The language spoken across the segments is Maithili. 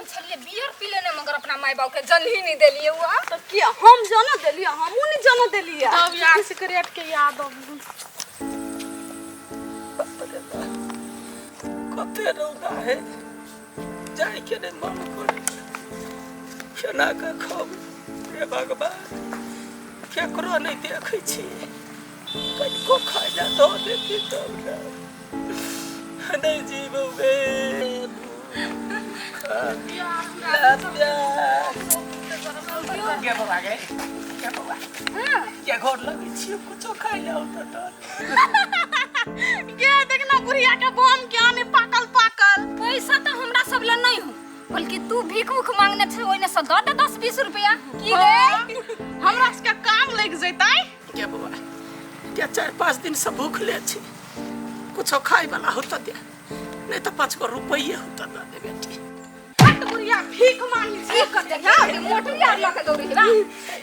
छलिए बियर पी लेने मगर अपना माय बाप के जल ही नहीं देलिए हुआ। तो किया हम जाना देलिए, हमहूँ नहीं जाना देलिए। तब यार सिगरेट के याद अब। कते रौदा है, जाय के नहीं मन करे, केना के खाऊ हे भगवान? केकरो नहीं देखै छी, कनिको खाय ला दऽ देती तब ने। नहीं जीबौ गे। गे बौआ गे, गे बौआ के, घर लगै छियै, कुछो खाय ला होतौ तऽ। गे देखना बुढ़िया के बम ज्ञान पाकल पाकल। पैसा तो हमरा सब ले नहीं हो, बल्कि तू भीख उख मांगने छे, ओइने से दऽ दे 10-20 रुपया की रे। हमरा सबके काम लग जैतै। गे बौआ गे, 4-5 दिन से भूखले छी, कुछो खाय वाला हो तऽ दे, नहीं तऽ 5 गो रुपये हो तऽ दऽ दे बेटी। हट, बुढ़िया भीख मांगी की करते क्या मोटरी आर लके दौड़ी रा।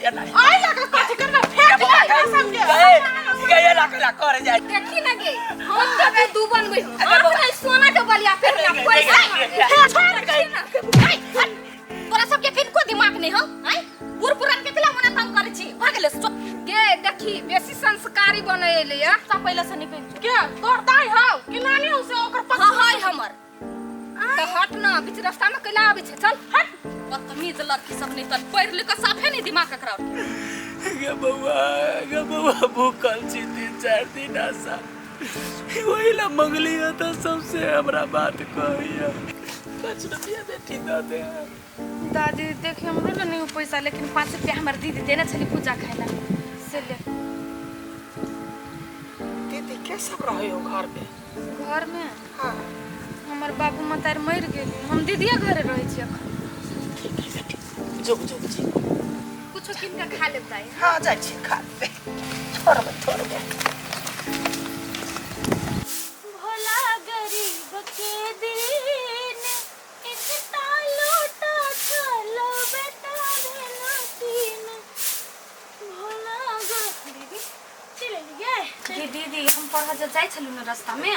एना आइ लगा कथी करना फेंक दे एकरा सबके। गे एना केना करे जाय? देखी ना गे, हम तो के दू बनबै हो, हाथ में सोना के बलिया फेर ना पैसा मांगे। हट, तोरा सबके किनको दिमाग नहीं हो? आय बूढ़ पुरान के केला मना तंग करै छी? भागले सो। गे देखी, बेसी संस्कारी बने एले या। सब पहिले से निकल जो। के तोर दाई हौ कि नानी हौ से ओकर पक्ष? हाँ हाय हमर। तो हट ना, बीच रास्ता में कैला आबै छै? चल हट। बदतमीज लड़की सब नहीं तर पढ़ लिख के साफे नहीं दिमाग ककरा और के। गे बौआ, गे बौआ, भूखल छी 3-4 दिन आशा, ओहि ला मंगली है तऽ सबसे हमरा बात कहैया, 5 रुपया बेटी दऽ दे। दादी देखियो, हमरो लग नहीं हो पैसा, लेकिन 5 रुपया हमर दीदी देने छली पूजा खाय ला, से ले। दीदी, के सब रहे हो घर में? घर में? हाँ। हमर बाबू मतार मरि गेली, हम दीदिया घरे रहै छी अखन। ठीक है बेटी, जुग जुग जी। कुछो कीन के खा लेब दाई। हाँ, जाइ छी खा लेबै, थोड़बे थोड़बे। भोला गरीब के दीन, एकटा लोटा छल बेटा भेला तीन। भोला दीदी चलि एलियै? गे दीदी, हम पढ़ऽ जे जाइ छलहुँ ने रास्ता में, ओ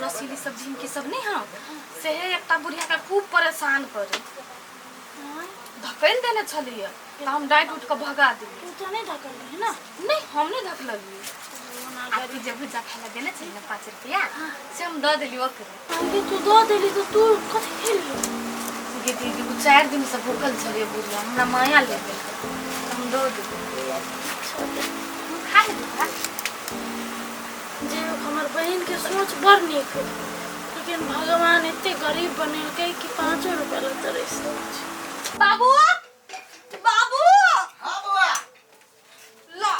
रसीली सब झिमकी सब नहीं हौ, सेहे एकटा बुढ़िया के खूब परेशान करे, धकेल देने छलियै तऽ हम डाँटि उठि कऽ भगा देलियै। तू तऽ नहि धकलही ने? नहीं, हम नहीं धकललियै। आ तू जे भुजा खाय ला देने छली ने 5 रुपया, से हम दऽ देली ओकरे। अगे तू दऽ देली तऽ तू कथी खेली? गे दीदी, ओ 4 दिन से भूखल छलियै बुढ़िया, हमरा माया लागि गेल तऽ हम दऽ देली। हम खा लेबै ओकरा। जे हमर बहिन के सोच बड़ नीक है, लेकिन भगवान एते गरीब बनेलकै कि 5 रुपया ला तरस जाइ छै। बाबू, बाबू। हाँ बौआ। ला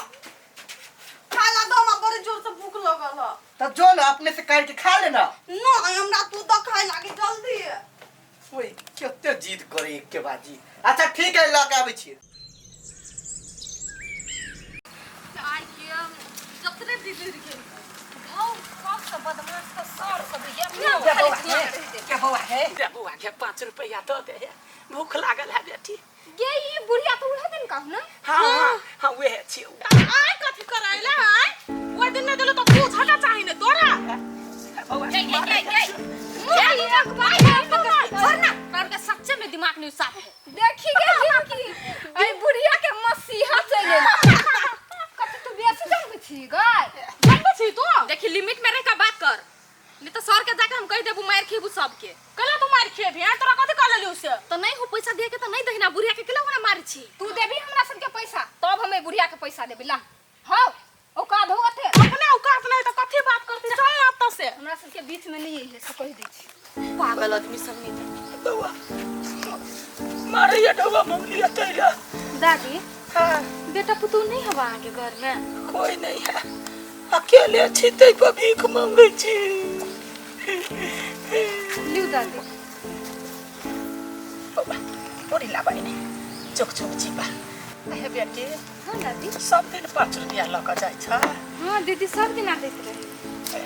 खाय ला दो, हमरा बड़ी जोर से भूख लगल है। तब जो ना अपने से काट के खा लेना। नहीं, हमरा तू तो खाय लागी जल्दी। ओए, कते जिद करे एक के बाजी। अच्छा ठीक है, लऽ के आबै छी। आइ के जतरे बिगड़ गेल भाव, सबसँ बदमाश तऽ सर सब ये। गे बौआ गे, गे बौआ गे, गे बौआ गे, 5 रुपया दऽ दे, भूख लागल है बेटी। गे, ई बुढ़िया तो उहे दिन कहू ना? हाँ हाँ हाँ, उहे छियै। आइ कथी कराइला? आइ ओइ दिन नहि देलौ तऽ तू झटा चाही ने तोरा। बौआ। गे गे गे गे, मुँह छोड़ ना, तोर के सच्चे में दिमाग नहीं साफ है। देखी गे झिमकी, ई बुढ़िया के मसीहा चलि एलै। कथी तू बेसी जानबै छी गै? जानबै छी तू? देखी, लिमिट में रह के बात कर, नहीं तो सर के जाके हम कह देबू, मार खेबू सबके। कला तू मार खेबी? आइ तोरा कथी कह लेलियौ से? तो नहीं हो पैसा दिए के तो नहीं दहिना, बुढ़िया के केला ओना मारे छी? तू देबी हमरा सबके पैसा तब हम ई बुढ़िया के पैसा देबी। ला हौ, औकात हो अथे। अपने औकात नहीं तो कथी बात करती? चल ना अतऽ से। हमरा सबके बीच में नहीं है से कहि दै छी। पागल आदमी सब नहीं जाने। बौआ मारे ये डोबा मंगली तैला। दादी। हाँ। बेटा पुतोह नहीं हवा अहाँके घर में? कोई नहीं है, अकेले छी तै पर भीख मांगे छी। लिउ दादी। बौआ तोरी लाबै ने चोक चोक जीवा हे बेटी। हाँ दादी। सब दिन 5 रुपया लऽ कऽ जाइ छ? हाँ दीदी, सब दिन आदैत रहे।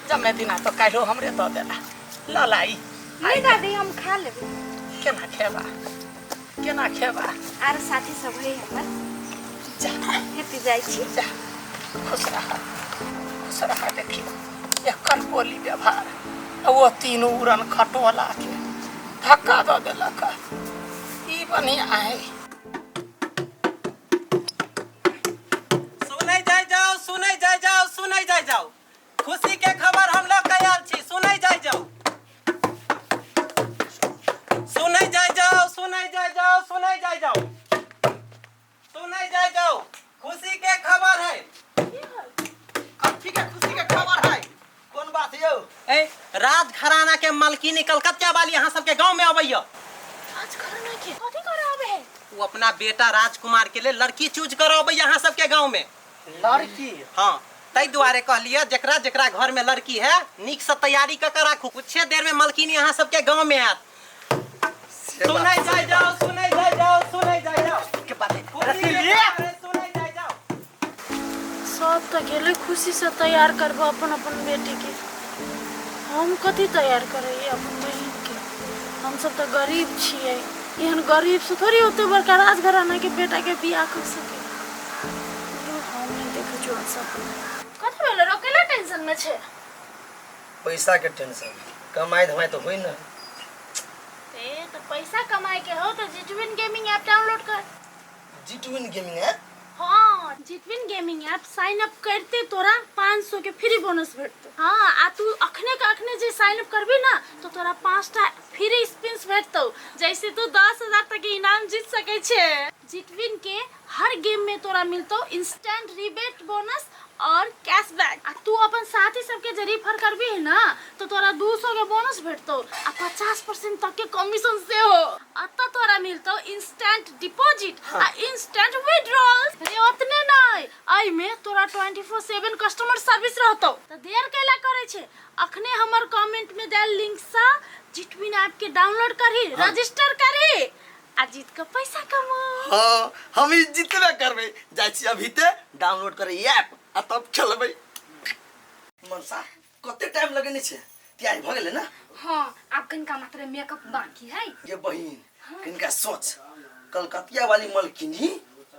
जमे दिना तऽ काल्हिो हमरे दऽ देला, लऽ लाई। नहीं दादी, हम खा लेबै। केना खेबा, केना खेबा? आर साथी सब है हमर। जा। हेती जाइ छी। जा, खुश रह, खुश रह। देखियो एकर बोली व्यवहार आ वो तीनू उड़न खटोला के। धक्का दऽ देलक। ई बढ़िया है। सुनै जाय जाओ, सुनै जाय जाओ, सुनै जाय जाओ, खुशी के खबर हम लोग के आयल छी। सुनै जाय जाओ, सुनै जाय जाओ, सुनै जाय जाओ, सुनै जाय जाओ, सुनै जाय जाओ, खुशी के खबर है। कथी के खुशी के खबर है? कोन बात यौ? ए, राजघराना के मालकिनी कलकत्ता वाली अहाँ सबके गांव में अबैया। राजघराना के कथी करे आबे है? वो अपना बेटा राजकुमार के लिए लड़की चूज कर अबैया अहाँ सबके गांव में। लड़की? हाँ, ताहि दुआरे कहलिए जेकरा जेकरा घर में लड़की है नीक से तैयारी कऽ के राखू, कुछे देर में मलकिनी अहाँ सबके गांव में आयत। सुनै जाय जाओ, सुनै जाय जाओ, सुनै जाय जाओ, के बात है? खुशी के रसीली! खबर है, सुनै जाय जाओ। सब तऽ गेलै खुशी से तैयार करबो अपन अपन बेटी के, हम कथी तैयार करैए अपन बहिन के? हम सब तऽ गरीब छियै, एहन गरीब से थोड़ी ओते बड़का राजघराना के बेटा के बियाह कर सके। हम नहीं देखै छियै सपना। कथी भेलै रो, केला टेंशन में छै? पैसा के टेंशन, कमाई धमाई तो होई ना। ए तो पैसा कमाए के हो तो जीटविन गेमिंग ऐप डाउनलोड कर। जीटविन गेमिंग ऐप? हाँ, जीटविन गेमिंग ऐप साइन अप करते तोरा 500 के फ्री बोनस भेटतो। हाँ, आ तू अखने के अखने जे साइन अप करबी ना तो तोरा 5टा फ्री स्पिन्स भेटतो, जैसे तू 10,000 तक के इनाम जीत सके छे। जीटविन के हर गेम में तोरा मिलतो इंस्टेंट रिबेट बोनस और कैशबैक। आ तू अपन साथी सबके जे रेफर करबी है ना तो तोरा 200 के बोनस भेटतो आ 50% तक के कमीशन सेहो। अतः तोरा मिलतो इंस्टेंट डिपॉजिट आ इंस्टेंट विड्रॉल। रे ओतने नहीं, एहि में तोरा 24/7 कस्टमर सर्विस रहतो। तो देर कैला करे छे, अखने हमर कमेंट में देल लिंक से जीटविन ऐप के डाउनलोड करही, रजिस्टर करही आ जीत के पैसा कमा। हाँ, हम ई जीतबे करबे, जाइ छी अभी ते डाउनलोड करे ऐप आ तब खेलबै। मनसा कते टाइम लगेने छे, तैयारी भ गेलै ना? हाँ, आब कनिका मात्र मेकअप बाकी है। ये बहिन कनिका सोच, कलकतिया वाली मलकिनी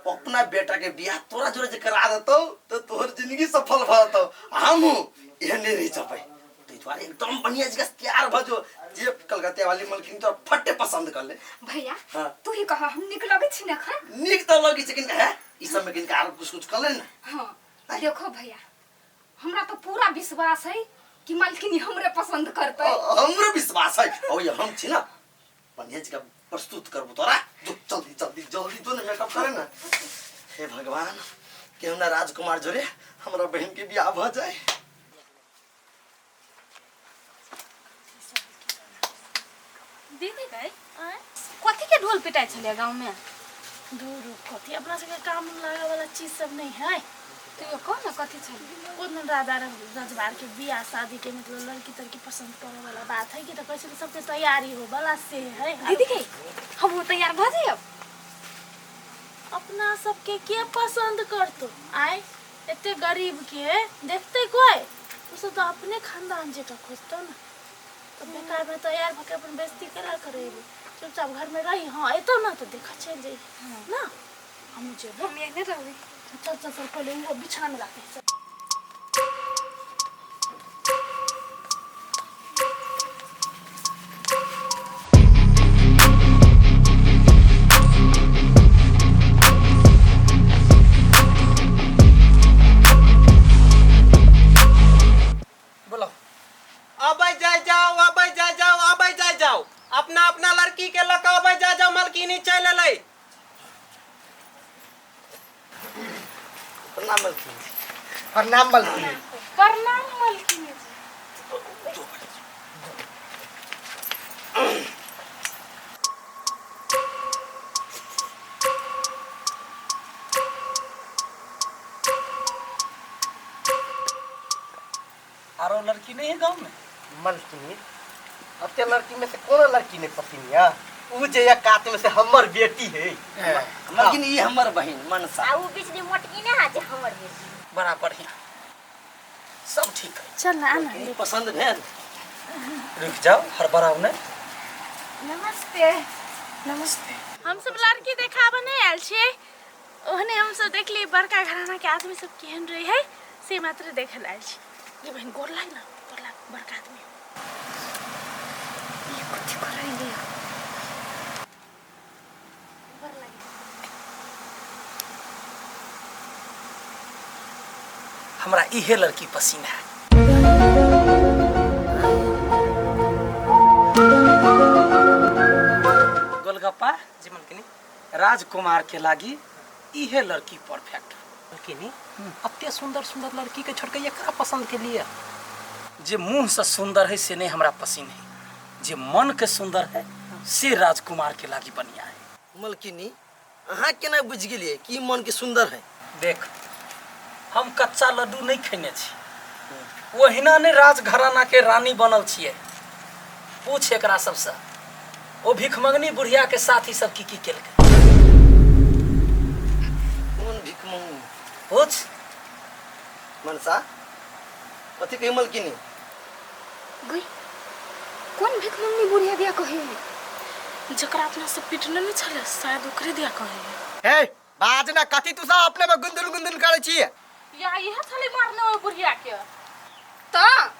अपना बेटा के बियाह तोरा जोरे जे करा देतौ तो तोहर जिंदगी सफल भ जेतौ। हमहूँ एहने रहि जेबै, ताहि दुआरे एकदम बढ़िया जगह तैयार भ जो जे कलकतिया वाली मलकिनी तोरा फटे पसंद कर ले। भैया हाँ। तू ही कह, हम निक लगै छी ने एखन? नीक तऽ लगै छै, कनिका है ई सब में कनिका आरो कुछ कुछ कर ले ना। हाँ देखो भैया, हमरा तो पूरा विश्वास है कि मालकिनी हमरे पसंद करतै। हमरो विश्वास है, और ये हम छी ना बढ़िया जगह प्रस्तुत करबो तोरा। जो जल्दी जल्दी जल्दी जो ने मेकअप करे ना। हे भगवान, केहू ना राजकुमार जोरे हमरा बहन के बियाह भ जाए। दीदी गई कथी के ढोल पिटाइ छलै गाँव में? दूर कथी अपना सबके काम लागे वाला चीज सब नहीं है। तो यो कह ना कथी छलै? कोनो राजा रजवार के बियाह शादी के मतलब लड़की तड़की पसंद करे वाला बात है कि तो कैसे सबके तैयारी हो वाला से है। दीदी गई हम वो तैयार भ जाइब। अपना सबके के पसंद करतो आय, एते गरीब के देखते कोई? उसे तो अपने खानदान जका खोजतो ना। तो बेकार में तैयार भके अपन बेइज्जती केला करेबे, चुपचाप घर में रही। हाँ एतो ना तो देखा चल जाई ना, हम जेबो। हम एहने रहबै। चल चल चल, पहले वो बिछाना में लाते हैं। बोलो। अबै जाय जाओ, अबै जाय जाओ, अबै जाय जाओ, अपना अपना लड़की के लऽ कऽ अबै जाय जाओ, मलकिनी चलि एलै। प्रणाम मलकिनी। प्रणाम मलकिनी। प्रणाम मलकिनी जी। आरो लड़की नहीं है गांव में? मलकिनी अते लड़की में से कोनो लड़की नहीं पसंद है, उ जे या कात में से हमर बेटी है। मलकिनी ई हमर बहिन मनसा। आ उ बिचली मोटकी ने है जे हमर बेटी। बड़ा बढ़िया, सब ठीक है। चल ना, आना। मलकिनी पसंद भेल? रुक जाओ, हड़बड़ाओ नहीं। नमस्ते। नमस्ते। हम सब लड़की देखाबऽ नहीं आयल छियै, ओहने हम सब देखली बड़का घराना के आदमी सब केहन रहे है से मात्र देखे आयल छी। ये बहिन गोर लाग ना, गोर लाग, बड़का आदमी। ये कथी करैले? हमरा इहे लड़की पसीन है। गोलगप्पा जी मलकिनी। राजकुमार के लागी इहे लड़की परफेक्ट। मलकिनी अते सुंदर सुंदर लड़की के छोड़ के एकरा पसंद के लिए? जे मुंह से सुंदर है से नहीं हमरा पसीन है, जे मन के सुंदर है से राजकुमार के लागी बढ़िया है। मलकिनी अहाँ केना बुझि गेलियै कि मन के सुंदर है? देख हम कच्चा लड्डू नहीं खेने छी, ओहिना ने राजघराना के रानी बनल छियै। पूछ एकरा सबसे, ओ भिखमंगनी बुढ़िया के साथ ही सब की की केलकै। कोन भिखमंगनी? पूछ। मनसा कथी कही मलकिनी? गई कोन भिखमंगनी बुढ़िया दिया कहे? जकरा अपना सब पिटने नहीं छले शायद ओकरे दिया कहे। हे बाजना कथी तू सब अपने में गुंदुल गुंदुल करै छी? या इहे छले मारने ओइ बुढ़िया के। त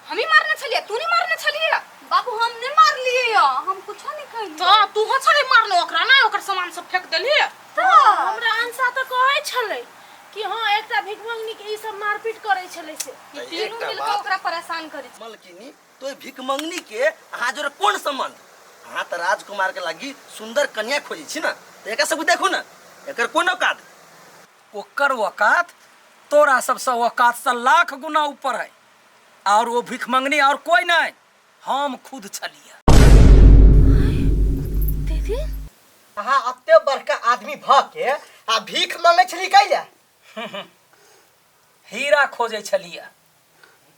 हमी मारने छलिए, तू नहीं मारने छलिए। बाबू हम नहीं मारलिए, हम कुछो नहीं कहलिए। त तू हो छले मारने ओकरा ना, ओकर सामान सब फेंक देलिए। त हमरा अंशा त कहै छले कि हां एकटा भिखमंगनी के ई सब मारपीट करै छले से। ई तीनू मिल के ओकरा परेशान करै छै। मलकिनी तो भिखमंगनी के अहाँ जोरे कोन संबंध? अहाँ त राजकुमार के लागी सुंदर कन्या खोजै छी ना, त एकरा सब देखू ना, एकर कोन औकात? ओकर औकात तोरा सबसे औकात से लाख गुना ऊपर है। और वो भिखमंगनी और कोई नहीं, हम खुद छलिए। दीदी अहाँ अते बड़का आदमी भ के आ भीख मांगै छली कैला? हीरा खोजै छलिए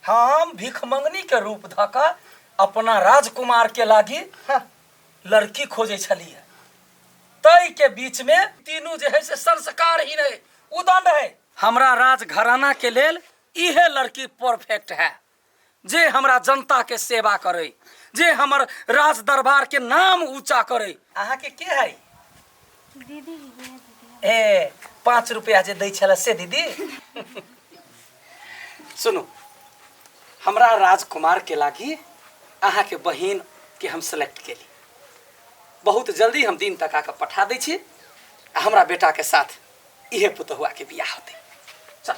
हम। भिखमंगनी के रूप धऽ कऽ अपना राजकुमार के लागी लड़की खोजै छलिए। तै के बीच में तीनू जे है से संस्कार ही रहे, उदंड है। हमरा राजघराना के लेल इहे लड़की परफेक्ट है, जे हमरा जनता के सेवा करे, जे हमर राज दरबार के नाम ऊंचा करे। अहाँ के के है? दीदी। ए 5 रुपया जे दै छला से दीदी। सुनू, हमरा राजकुमार के लागी अहाँ के बहिन के हम सेलेक्ट केली। बहुत जल्दी हम दिन तक आके पठा दै छी, आ हमरा बेटा के साथ इहे पुतहुआ के बियाह होतै। चल।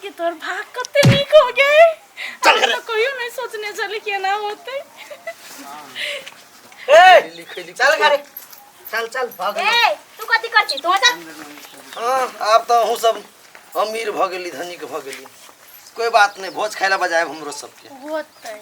कि तोर भाग कते नीक हो गए। चल हम तो कहियो नहीं सोचने छले कि एना होतै। ए चल घरे, चल चल भाग। ए तू कथी कर छी? तू चल। हाँ आब तो अहूँ सब अमीर भ गेली, धनिक भ गेली। कोई बात नहीं, भोज खाए ला बजायब हमरो सबके। होतै।